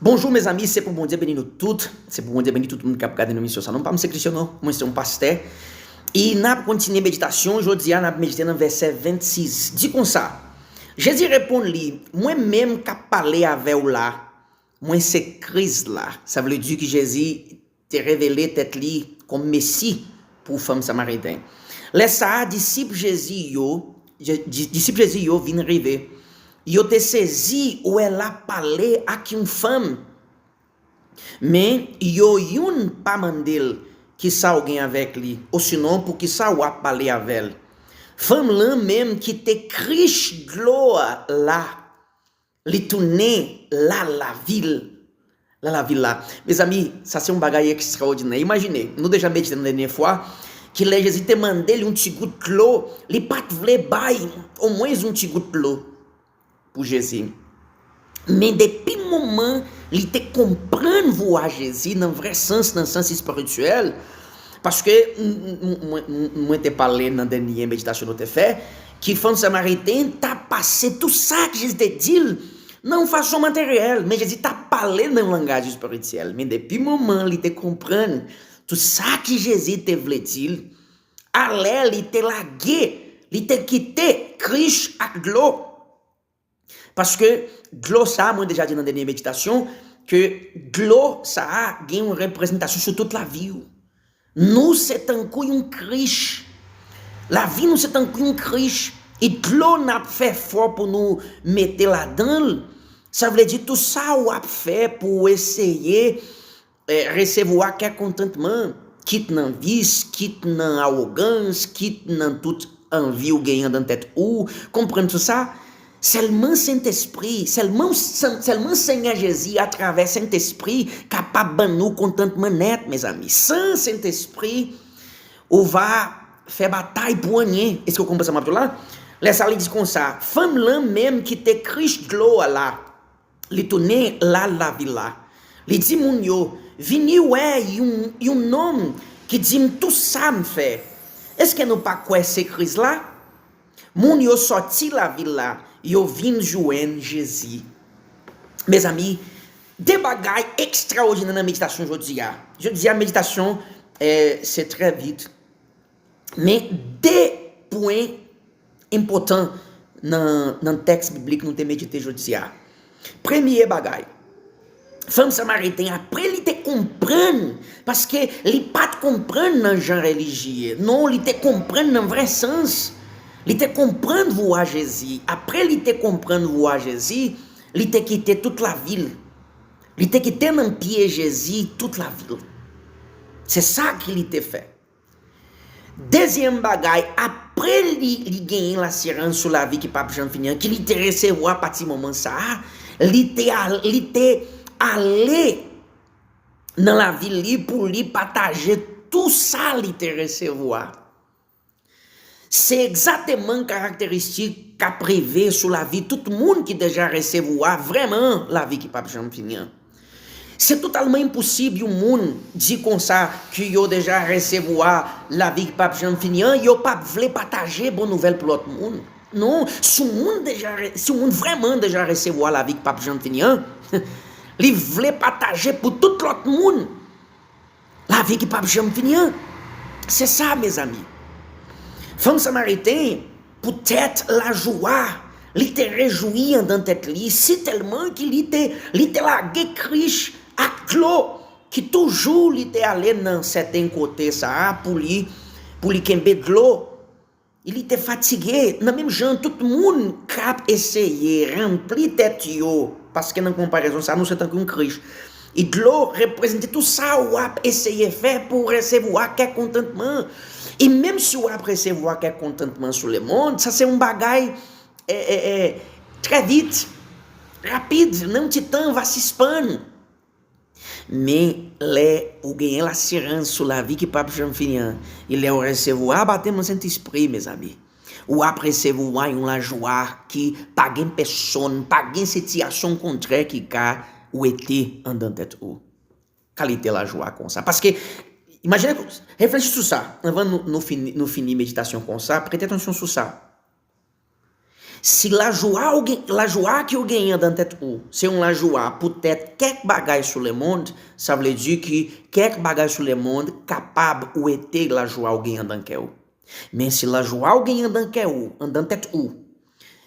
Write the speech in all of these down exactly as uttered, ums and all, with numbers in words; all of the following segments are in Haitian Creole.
Bonjou mezanmi, se pou Bondye beni nou tout. Se pou Bondye beni tout moun k ap gade nou misyon sa. Non pa m se Christiano, mwen se yon pastè. E n ap kontinye meditasyon. Jodi a, n ap medite nan vèsè vennsis. Di konsa, Jezi reponn li, mwen menm k ap pale avè w la, mwen se Kris la. Sa vle di ki Jezi te revele tèt li kòm Mesi pou fanm Samariten. Lè sa a, disip Jezi yo, disip Jezi yo vin rive. Yo te sezi wè l ap pale ak yon fanm. Men yo youn pa mande l, kisa w gen avèk li, osinon poukisa w ap pale avè l? Fanm lan menm ki te krich dlo a la, li tounen la lavil. La lavil la. Mezanmi, sa se yon bagay ekstraòdinè. Imajine, nou deja medite nan dènye fwa, ki lè Jezi te mande l yon ti gout dlo, li pa t vle bay omwen yon ti gout dlo pou Jezi. Men depi moman li te konprann vwa Jezi nan vrè sans, nan sans espirityèl, paske mwen te pale nan dènye meditasyon nou te fè, ki fanm Samariten ta pase tou sa k Jezi te di l nan yon fason materyèl, men Jezi ta pale nan yon langaj espirityèl. Men depi moman li te konprann tou sa ki Jezi te vle di l, alè li te lage, li te kite krich ak dlo. Paske dlo sa a, mwen deja di nan dènye meditasyon, ke dlo sa a gen yon reprezantasyon sou tout lavi w. Nou se tankou yon krich. Lavi nou se tankou yon krich. E dlo n ap fè fò pou nou mete ladan l, sa vle di tou sa w ap fè pou w eseye eh, resevwa kèk kontantman, kit nan vis, kit nan awogans, kit nan tout anvi w genyen anndan tèt ou. Konprann sou sa, sèlman Sentespri, sèlman, sèlman Senyè Jezi atravè Sentespri kapab ban nou kontantman nèt, mezanmi. San Sentespri, ou va fè batay pou anyen. Èske w konprann sa m ap di w la? Lè sa li di konsa, fanm lan menm ki te krich dlo a la, li tounen la lavil la. Li di moun yo, vini wè yon, yon nonm ki di m tou sa m fè. Èske nou pa kwè se Kris la? Moun yo sòti lavil la, yo vin jwenn Jezi. Mezanmi, de bagay ekstraòdinè nan meditasyon jodi a. Jodi a, meditasyon, eh, se trè vit. Men de pwen enpòtan nan, nan tèks biblik nou te medite jodi a. Premye bagay, fanm Samariten, apre li te konprann, paske li pa t konprann nan jan relijye, non, li te konprann nan vrè sans. Li te konprann vwa Jezi. Apre li te konprann vwa Jezi, li te kite tout lavi l. Li te kite nan pye Jezi tout lavi l. Se sa ki li te fè. Dezyèm bagay, apre li, li genyen lasirans sou lavi ki p ap janm fini an, ki li te resevwa apati moman sa a, li te al-, li te ale nan lavil li pou li pataje tou sa li te resevwa. Se egzakteman karakteristik k ap rive sou lavi tout moun ki deja resevwa vrèman lavi ki p ap janm fini an. Se totalman enposib yon moun di konsa ke yo deja resevwa lavi ki p ap janm fini an, yo p ap vle pataje bon nouvèl pou lòt moun. Non, si yon moun deja re-, si yon moun vrèman deja resevwa lavi ki p ap janm fini an, li vle pataje pou tout lòt moun lavi ki p ap janm fini an. Se sa, mezanmi. Fanm Samariten, poutèt lajwa, li te rejwi anndan tèt li, sitèlman ki li te, li te lage krich ak dlo, ki toujou li te ale nan sèten kote sa a pou li, pou li kenbe dlo. Li te fatige. Nan menm jan, tout moun k ap eseye ranpli tèt yo, paske nan konparezon sa, nou se tankou yon krich. E dlo reprezante tou sa w ap eseye fè pou w resevwa kèk kontantman. E menm si w ap resevwa kèk kontantman sou lemonn, sa se yon bagay, eh, eh, eh, trè vit, rapid, nan yon ti tan, va sispann. Men lè ou genyen lasirans sou lavi ki p ap janm fini an, e lè ou resevwa batèm nan Sentespri, mezanmi, ou ap resevwa yon lajwa ki pa gen pèsonn, pa gen sitiyasyon kontrè ki ka wete anndan tèt ou. Kalite lajwa konsa. Paske, imajine, reflechi sou sa, anvan nou, nou fini, nou fini meditasyon konsa, prete atansyon sou sa. Si lajwa ou gen, lajwa ke ou genyen andan tèt ou, se yon lajwa poutèt kèk bagay sou lemonn, sa vle di ke kèk bagay sou lemonn kapab wete lajwa ou genyen andan kè ou. Men si lajwa ou genyen andan kè ou, andan tèt ou,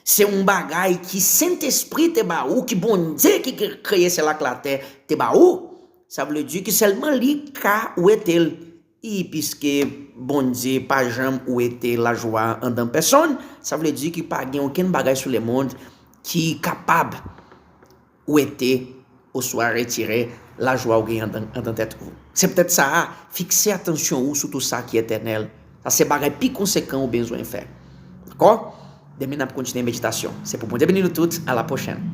se yon bagay ki Sentespri te ba ou, ki Bondye ki kre-, kreye syèl ak latè te ba ou, sa vle di ke sèlman li ka wete l. E piske Bondye pa janm wete lajwa andan pèsonn, sa vle di ke pa gen okenn bagay sou lemonn ki kapab wete oswa retire lajwa ou genyen andan, andan tèt ou. Se poutèt sa a, fikse atansyon ou sou tout sa ki etènèl. Sa se bagay pi konsekan ou bezwen fè. Dakò? Demen n ap kontinye meditasyon. Se pou Bondye beni nou tout. A la pwochèn.